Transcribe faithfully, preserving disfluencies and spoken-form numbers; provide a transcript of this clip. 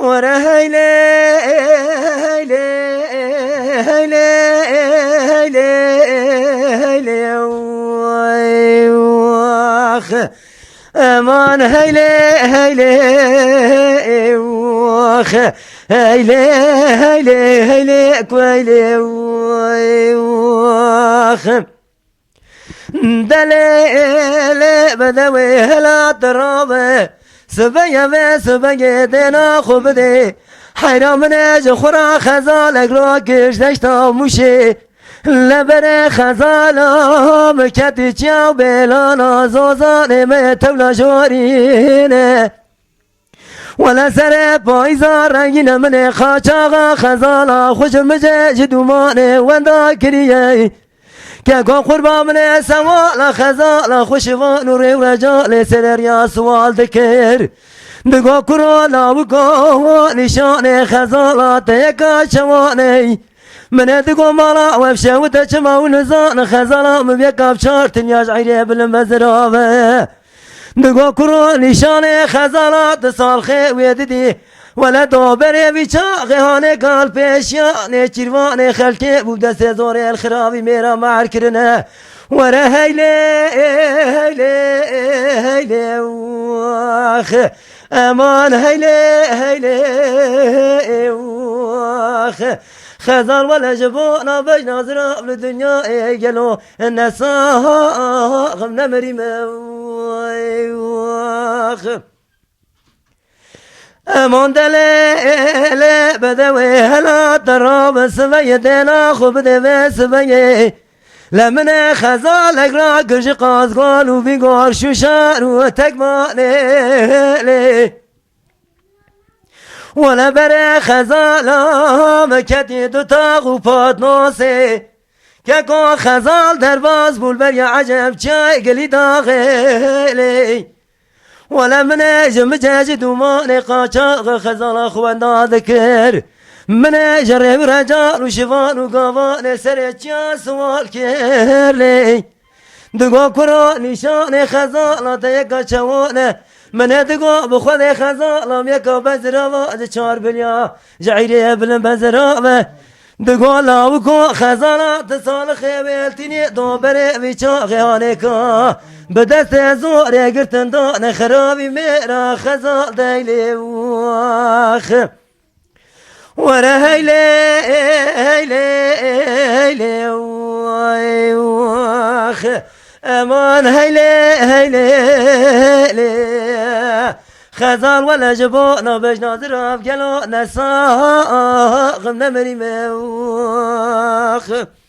Were heylê, heylê, heylê, heylê, heylê, wax. Eman heylê, heylê, wax. Heylê, heylê, heylê, ku heylê, wax. Delê lê bedewê hela dirabe. Sibeye ve sibeyê dêna xwe bidê. Heyra min e ji xwe ra xezalek rakir deşta Mûşê. Leberê xezala min ketî çiya û bêlana zozanê me tewla jorîne. Wele serê payîza rengîne min ê qaçaxa xezala xwe ji min jê ji dûmanê wenda kiriye. Keko qurba min ê sewala xezala xwe şivan û rêwreca lê sereriya siwal dikir. Digo kuro lawiko nîşanê xezala te yeka çewanê. Min ê digo mala we şewite çima û nizan xezala min yeka çar tinya ji eyrê bilim bezirave. Digo kuro nîşanê xezala di salxê wê didî. Wele do berê vî çaxê hanê gal pêşiya nê çîrvanê xelkê bû destê zorê el xiravî mêra mer kirine. Were heylê, heylê, heylê, wax. Eman heylê, heylê, wax. Xezal wele ji bo navbej nazira li dinyayê gelo. Ne saxim ne mirî me, wax. Eman delê lê bedewê hela te rabe siveyê dêna xwe bidê ve siveyê. Le min e xezalek ra gir ji qazgal û vî gar şûşar û tekmanê lê. Wele berê xezala me ketî du tax û patnosê. Keko xezal derbas bû li ber ya eceb çiyayê gilî daxê lê. Wele min ê ji min cecî dûmanê qaçaxê xezala xwe wenda dikir. Min ê ji rêwrecan û şivan û gavanê serê çiya siwal kir lê. Digo kuro nîşanê xezala te yeka çewane. Min ê digo bi xwedê xezala yeka bezirava ji çar bilya. Ji eyrê bilim bezirave. Digo lawiko xezala ti salixê wêltînê do berê vî çaxê hanêka. Bi destê zorê girtin dane xeravî mêra xezal deylê wax. Were heylê, heylê, heylê, way, wax. Eman heylê, heylê, heylê. Xezal wele ji bo nabej nazirav gelo ne saxim ne mirî me, wax.